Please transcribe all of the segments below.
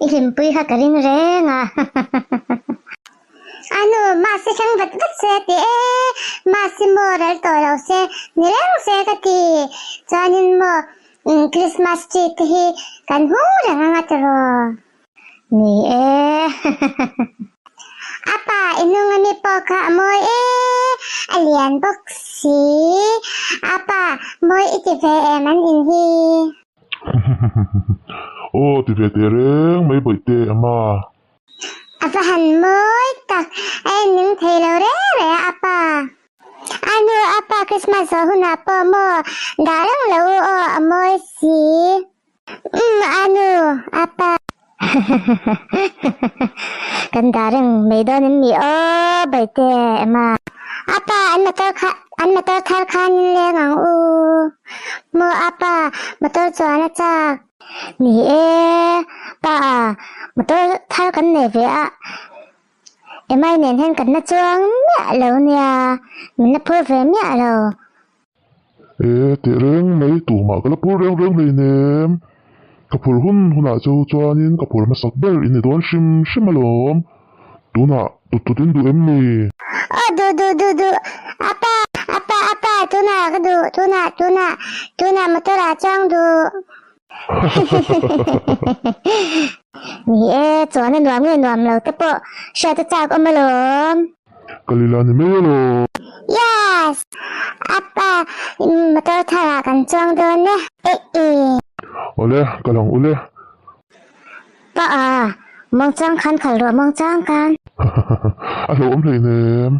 I hlimpui kha ka ring reng a. A nu, Mahse thleng vat vat se a ti e, mahse maw ral tawh lo se, ni reng se ka ti. Chuanin maw Christmas tree te hi kan hung reng anga tiraw? Ni e. A pa i hnung ami pawh kha a mawi e, a lian bawk si. A pa, mawi i ti ve em an in hi? Aw ti ve teh reng mai bawihte Emma. A va han mawi tak, a en ning thei lo reng reng a a pa. A nu a pa Christmas zawh hunah pawh maw dah reng lo u aw a mawi si. Umm a nu a pa. Kan dah reng mai dawn em ni aw Baite Emma. A pa an motor kha an motor thar khan in leng ang u. Maw a pa motor chuan a chak. Ni e, pa a, motor thar kan nei ve a, Emai nen hian kan la chuang miah lo nia, min la phur ve miah lo. E, teh reng mai tumah ka la phur reng reng hleinem, ka phur hun hunah chu chuanin ka phur hmasak ber in ni dawn hrim hrim alawm, tunah tut tut in duh em ni? Aw duh duh duh duh, apa apa apa tunah ka duh tunah tunah tunah motor ah chuang duh. Ni e, chuan a nuam nge nuam lo te pawh hriat a chak awm alawm. Ka lila ni mai alawm. Yes! Apa, motor thar ah kan chuang dawn e. Eh eh. Awle, ka lang ule. Pa a, mawngchang khan khal rawh mawngchang khan. A hlauhawm hleinem.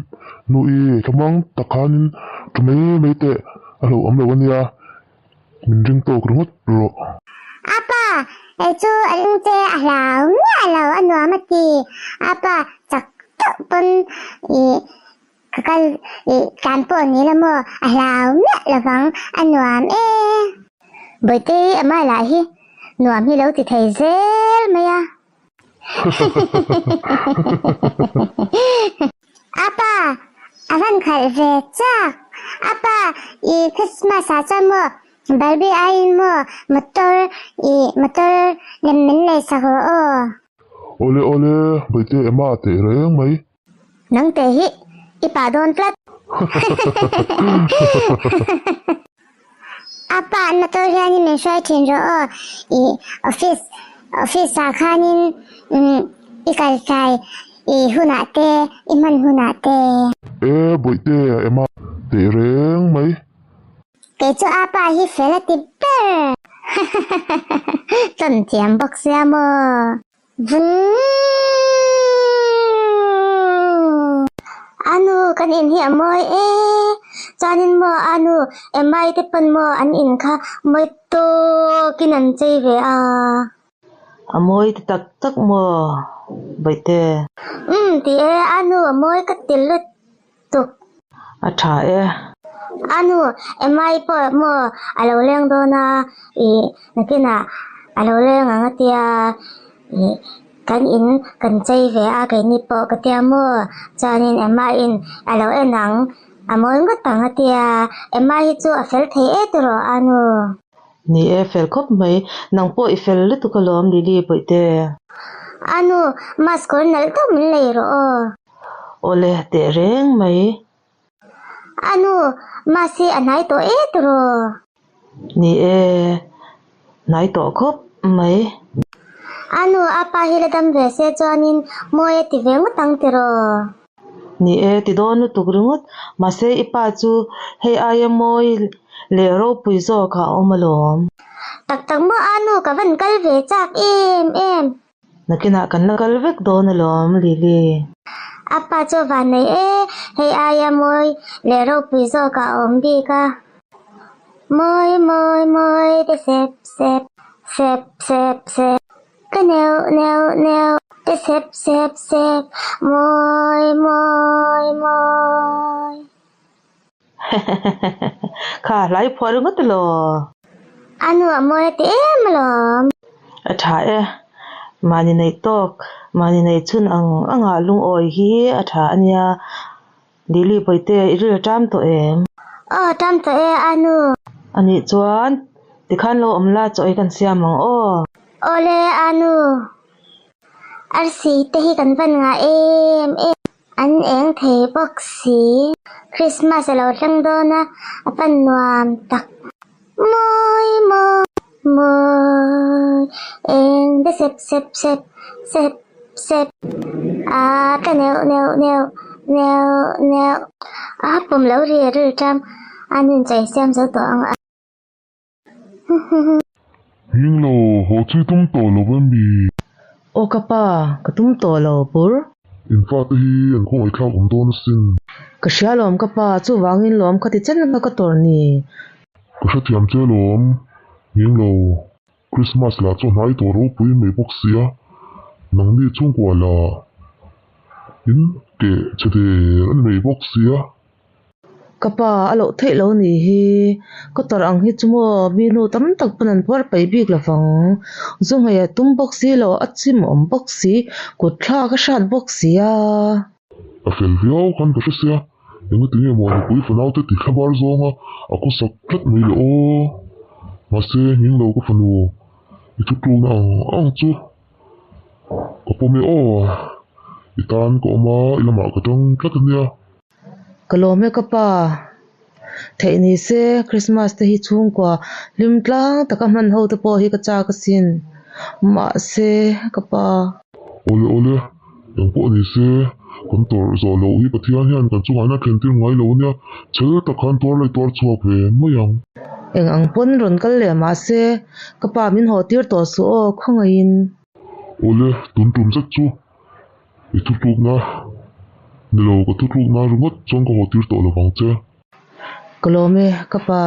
Nu i, thlamuang tak khanin thu mai mai teh a hlauhawm lo ania. Min ring tawk ringawt rawh. Apa, ei chu a ring che a hlau miah lo a nuam a ti. Apa, chak deuh pawn i ka kal i tlan pawh ni la maw a hlau miah lovang a nuam e. Bawihte i amah lah hi nuam hi lo ti thei zel mai a. Apa, a van khalh ve chak. Apa, i Christmas ah chuan maw Barbie aiin maw motor i motor lem min lei sak rawh aw. Awle awle, Bawihte Emma teh reng mai. Nang teh hi i pah dawn tlat. A pa an motor hianin min hruai thin rawh aw, i office office ah khanin i kal tlai i hunah te i hman hunah te. E bawihte a em a teh reng mai. Kei chu a pa hi fel a ti ber. Tawn thiam bawk sia maw. Anu kan in hi a mawi e chuanin maw anu emai te pawn maw an in kha mawi tawkin an chei ve a. A mawi ti tak tak maw Bawihte? Umm ti e anu a mawi ka ti lutuk. A tha e. Anu emai pawh maw a lo leng dawn a ih nakinah a lo leng ang a tia ih kan in kan chei ve a keini pawh ka tia maw chuanin Emma in a lo en ang a mawi ngawt ang a tia Emma hi chu a fel thei e tiraw anu. Ni e fel khawp mai nang pawh i fel lutuk alawm Lily Bawihte. Anu mask kawr nalh deuh min lei rawh aw. Awle teh reng mai. A nu, mahse a hnai tawh e tiraw? Ni e, hnai tawh khawp mai. A nu, a pa hi la dam ve se chuanin mawi a ti ve ngawt ang tiraw? Ni e, ti dawn lutuk ringawt. Mahse i pa chu hei aia mawi leh ropui zawk ah a awm alawm. Tak tak maw a nu, ka van kal ve chak em em. Nakinah kan la kal vek dawn alawm, Lily. A pa chu van nei e, hei aia mawi leh ropui zawk ah a awm bik a. Mawi mawi mawi te sep sep, sep sep sep, ka neuh neuh neuh te sep sep sep, mawi mawi mawi. Kha hlai phuah ringawt elaw? A nu a mawi a ti em alawm. A tha e. Mahni neih tawk, mahni neih chhun ang anga lungawi hi a tha a nia. Lily Bawihte i ril a ṭam tawh em? Aw ṭam tawh e a nu. Anih chuan. Tikhan lo awm la chaw ei kan siam ang aw. Awle Anu, arsi te hi kan van ngah em em, an eng thei bawk si. Christmas a lo thleng dawn a, a pan nuam tak. Mawi mawi mawi eng de sep sep sep sep sep a ka neuh neuh neuh neuh neuh a pum lo ri a ri ṭam a nun chai siam zo tawh ang a. Hming lo, haw chi tum tawh lo em mi? Aw ka pa, ka tum tawh lo bur. In fate hi an khawngaihthlak awm dawn asin. Ka hria lawm ka pa, chuvangin lawm kha ti chen kha ka tawrh ni. Ka hrethiam che lawm, hming lo, Christmas lah chu hnai tawh ropui mai bawk sia, nangni chhungkua lah in keh che der a ni mai bawk sia. Ka pa a loh theih lo nih hi, ka tawrh ang hi chu maw mi nu tam tak pawn an pawr peih bik lo vang. Zu hmei a tum bawk si lo, a chim awm bawk si, kut thlak a hrat bawk si a. A fel viau khan ka hre sia, engati nge maw nupui fanau te ti thlabar zawnga a khawsak tlat mai le aw. Mahse, nghing lo ka fanu i thutlukna ang ang chu ka pawm e aw, i tan ka awm a, i lamah ka tang tlat a nia. Ka lawm e ka pa. Theih ni se Christmas te hi chhungkua hlim tlang taka hman ho te pawh hi ka chak asin. Mahse ka pa. Awle awle, eng pawh ni se kan tawrh zawh loh hi Pathian hian kan chungah hian a thlen tir ngai lo ania, chhel tak khan tuar leh tuar chhuak ve mai ang. Eng ang pawn rawn kal leh mahse ka pa min haw tir tawh suh aw khawngaihin. Awle, tun tum zet chu I thutlukna ni lo, ka thutlukna ringawt chuan ka haw tir tawh lo vang che. Ka lawm e, ka pa.